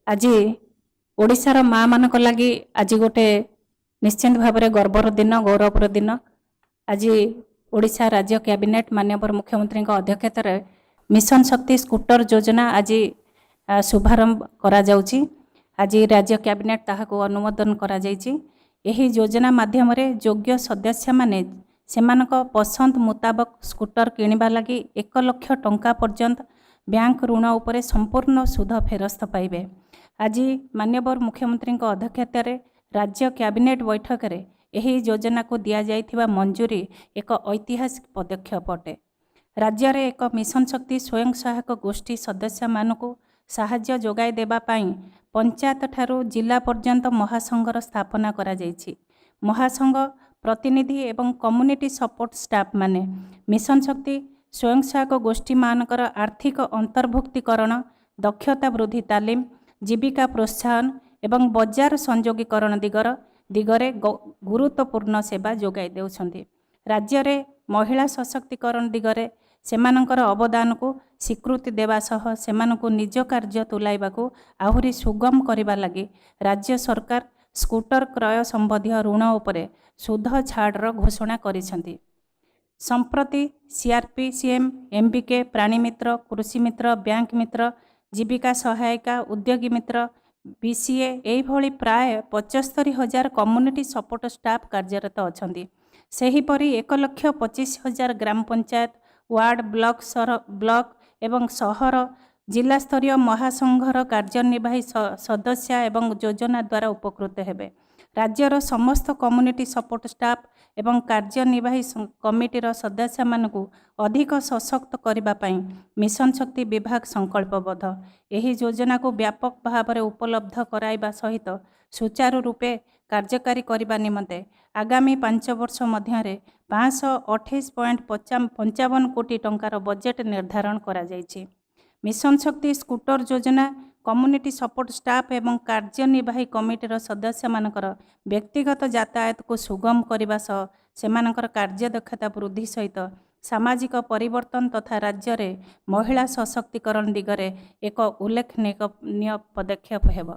ଆଜି ଓଡ଼ିଶାର ମା ମାନଙ୍କ ଲାଗି ଆଜି ଗୋଟେ ନିଶ୍ଚିନ୍ତ ଭାବରେ ଗର୍ବର ଦିନ, ଗୌରବର ଦିନ। ଆଜି ଓଡ଼ିଶା ରାଜ୍ୟ କ୍ୟାବିନେଟ୍ ମାନ୍ୟବର ମୁଖ୍ୟମନ୍ତ୍ରୀଙ୍କ ଅଧ୍ୟକ୍ଷତାରେ ମିଶନ ଶକ୍ତି ସ୍କୁଟର ଯୋଜନା ଆଜି ଶୁଭାରମ୍ଭ କରାଯାଉଛି। ଆଜି ରାଜ୍ୟ କ୍ୟାବିନେଟ୍ ତାହାକୁ ଅନୁମୋଦନ କରାଯାଇଛି। ଏହି ଯୋଜନା ମାଧ୍ୟମରେ ଯୋଗ୍ୟ ସଦସ୍ୟମାନେ ସେମାନଙ୍କ ପସନ୍ଦ ମୁତାବକ ସ୍କୁଟର କିଣିବା ଲାଗି 1 ଲକ୍ଷ ଟଙ୍କା ପର୍ଯ୍ୟନ୍ତ ବ୍ୟାଙ୍କ ଋଣ ଉପରେ ସମ୍ପୂର୍ଣ୍ଣ ସୁଧ ଫେରସ୍ତ ପାଇବେ। ଆଜି ମାନ୍ୟବର ମୁଖ୍ୟମନ୍ତ୍ରୀଙ୍କ ଅଧ୍ୟକ୍ଷତାରେ ରାଜ୍ୟ କ୍ୟାବିନେଟ୍ ବୈଠକରେ ଏହି ଯୋଜନାକୁ ଦିଆଯାଇଥିବା ମଞ୍ଜୁରୀ ଏକ ଐତିହାସିକ ପଦକ୍ଷେପ ଅଟେ। ରାଜ୍ୟରେ ଏକ ମିଶନ ଶକ୍ତି ସ୍ୱୟଂ ସହାୟକ ଗୋଷ୍ଠୀ ସଦସ୍ୟମାନଙ୍କୁ ସାହାଯ୍ୟ ଯୋଗାଇ ଦେବା ପାଇଁ ପଞ୍ଚାୟତଠାରୁ ଜିଲ୍ଲା ପର୍ଯ୍ୟନ୍ତ ମହାସଂଘର ସ୍ଥାପନା କରାଯାଇଛି। ମହାସଂଘ ପ୍ରତିନିଧି ଏବଂ କମ୍ୟୁନିଟି ସପୋର୍ଟ ଷ୍ଟାଫ୍ମାନେ ମିଶନ ଶକ୍ତି ସ୍ୱୟଂ ସହାୟକ ଗୋଷ୍ଠୀମାନଙ୍କର ଆର୍ଥିକ ଅନ୍ତର୍ଭୁକ୍ତୀକରଣ, ଦକ୍ଷତା ବୃଦ୍ଧି ତାଲିମ, ଜୀବିକା ପ୍ରୋତ୍ସାହନ ଏବଂ ବଜାର ସଂଯୋଗୀକରଣ ଦିଗରେ ଗୁରୁତ୍ୱପୂର୍ଣ୍ଣ ସେବା ଯୋଗାଇ ଦେଉଛନ୍ତି। ରାଜ୍ୟରେ ମହିଳା ସଶକ୍ତିକରଣ ଦିଗରେ ସେମାନଙ୍କର ଅବଦାନକୁ ସ୍ୱୀକୃତି ଦେବା ସହ ସେମାନଙ୍କୁ ନିଜ କାର୍ଯ୍ୟ ତୁଲାଇବାକୁ ଆହୁରି ସୁଗମ କରିବା ଲାଗି ରାଜ୍ୟ ସରକାର ସ୍କୁଟର କ୍ରୟ ସମ୍ବନ୍ଧୀୟ ଋଣ ଉପରେ ସୁଧ ଛାଡ଼ର ଘୋଷଣା କରିଛନ୍ତି। ସମ୍ପ୍ରତି ସିଆର୍ପି, ସିଏମ୍, ଏମ୍ବିକେ, ପ୍ରାଣୀମିତ୍ର, କୃଷି ମିତ୍ର, ବ୍ୟାଙ୍କ ମିତ୍ର, ଜୀବିକା ସହାୟିକା, ଉଦ୍ୟୋଗୀ ମିତ୍ର, ବିସିଏ, ଏହିଭଳି ପ୍ରାୟ 75,000 କମ୍ୟୁନିଟି ସପୋର୍ଟ ଷ୍ଟାଫ୍ କାର୍ଯ୍ୟରତ ଅଛନ୍ତି। ସେହିପରି 1,25,000 ଗ୍ରାମ ପଞ୍ଚାୟତ, ୱାର୍ଡ, ବ୍ଲକ, ସହର, ବ୍ଲକ ଏବଂ ସହର ଜିଲ୍ଲାସ୍ତରୀୟ ମହାସଂଘର କାର୍ଯ୍ୟନିର୍ବାହୀ ସଦସ୍ୟ ଏବଂ ଯୋଜନା ଦ୍ୱାରା ଉପକୃତ ହେବେ। ରାଜ୍ୟର ସମସ୍ତ କମ୍ୟୁନିଟି ସପୋର୍ଟ ଷ୍ଟାଫ୍ ଏବଂ କାର୍ଯ୍ୟନିର୍ବାହୀ କମିଟିର ସଦସ୍ୟମାନଙ୍କୁ ଅଧିକ ସଶକ୍ତ କରିବା ପାଇଁ ମିଶନ ଶକ୍ତି ବିଭାଗ ସଂକଳ୍ପବଦ୍ଧ। ଏହି ଯୋଜନାକୁ ବ୍ୟାପକ ଭାବରେ ଉପଲବ୍ଧ କରାଇବା ସହିତ ସୁଚାରୁ ରୂପେ କାର୍ଯ୍ୟକାରୀ କରିବା ନିମନ୍ତେ ଆଗାମୀ 5 ବର୍ଷ ମଧ୍ୟରେ 528.55 କୋଟି ଟଙ୍କାର ବଜେଟ୍ ନିର୍ଦ୍ଧାରଣ କରାଯାଇଛି। ମିଶନ ଶକ୍ତି ସ୍କୁଟର ଯୋଜନା କମ୍ୟୁନିଟି ସପୋର୍ଟ ଷ୍ଟାଫ୍ ଏବଂ କାର୍ଯ୍ୟନିର୍ବାହୀ କମିଟିର ସଦସ୍ୟମାନଙ୍କର ବ୍ୟକ୍ତିଗତ ଯାତାୟାତକୁ ସୁଗମ କରିବା ସହ ସେମାନଙ୍କର କାର୍ଯ୍ୟଦକ୍ଷତା ବୃଦ୍ଧି ସହିତ ସାମାଜିକ ପରିବର୍ତ୍ତନ ତଥା ରାଜ୍ୟରେ ମହିଳା ସଶକ୍ତିକରଣ ଦିଗରେ ଏକ ଉଲ୍ଲେଖନୀୟ ପଦକ୍ଷେପ ହେବ।